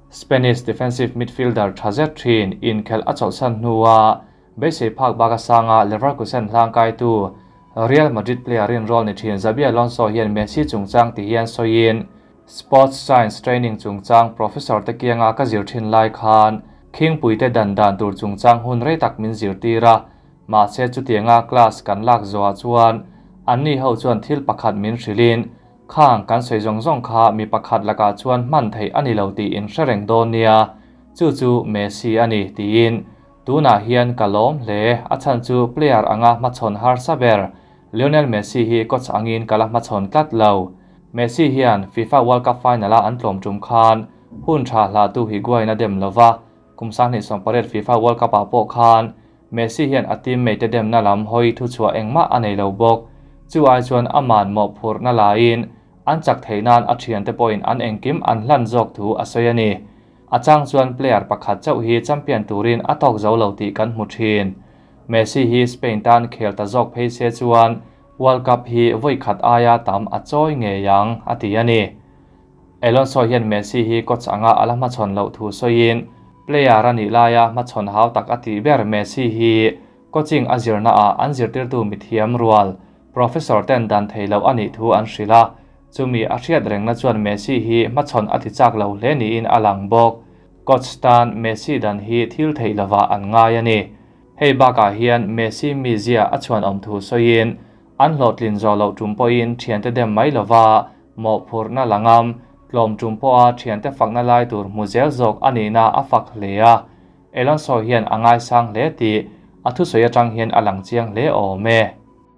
Spanish defensive midfielder tha zet thin inkhelh a chawlhsan hnua beisei phak baka sanga Leverkusen hlangkaitu Real Madrid player rinrawl ni thin Xabi Alonso hian Messi chungchang ti hian sawiin, Sports Science training chungchang professor te kianga ka zir thin lai khan khingpuite dan dan tur chungchang hun rei tak min zirtir a, mahse chutianga class kan lak zawhah chuan anni ho chuan thil pakhat min hrilhin Khang kan sawi zawng zawng kha mi pakhat lakah chuan hman theih a ni lo tih in hre reng dawn nia, chu chu Messi a ni, tiin tunah hian ka lawm hle. A chhan chu player anga hmachhawn harsa ber Lionel Messi hi coach angin ka la hmachhawn tlat lo. Messi hian FIFA World Cup final-a an tlawm tum khan hun tha hlahtu Higuain a dem lo va, kum 2018 FIFA World Cup-ah pawh khan Messi hian a teammate te demna lam hawi thuchhuah engmah a nei lo bawk. Chu ai chuan aman mawhphurhna laiin an chak theih nan a thiante pawhin an engkim an hlan zawk thu a sawi a ni. A chang chuan player pakhat chauh hi champion turin a tawk zo lo tih kan hmu thin. Messi hi Spain tan khel ta zawk phei se chuan World Cup hi vawi khat aia tam a chawi ngei ang, a ti a ni. Alonso hian Messi hi coach anga a la hmachhawn loh thu sawiin, player a nih laia hmachhawn hau tak a tih ber Messi hi coaching a zirnaah an zirtirtu mithiam rual professor ten dan thei loh a nih thu an hrilh a, chumi a hriat rengna chuan Messi hi hmachhawn a ti chak lo hle niin a lang bawk. Coach tan Messi dan hi thil theih lovah an ngai a ni. Hei bakah hian Messi mizia a chhuanawm thu sawiin, an hlawhtlin zawh loh tum pawhin thiante dem mai lova Mawhphurhna la ngam, tlawm tum pawha thiante fakna lai tur hmu zel zawk a nihna a fak hle a. Alonso hian a ngaisang hle tih a thusawi atang hian a lang chiang hle awm e.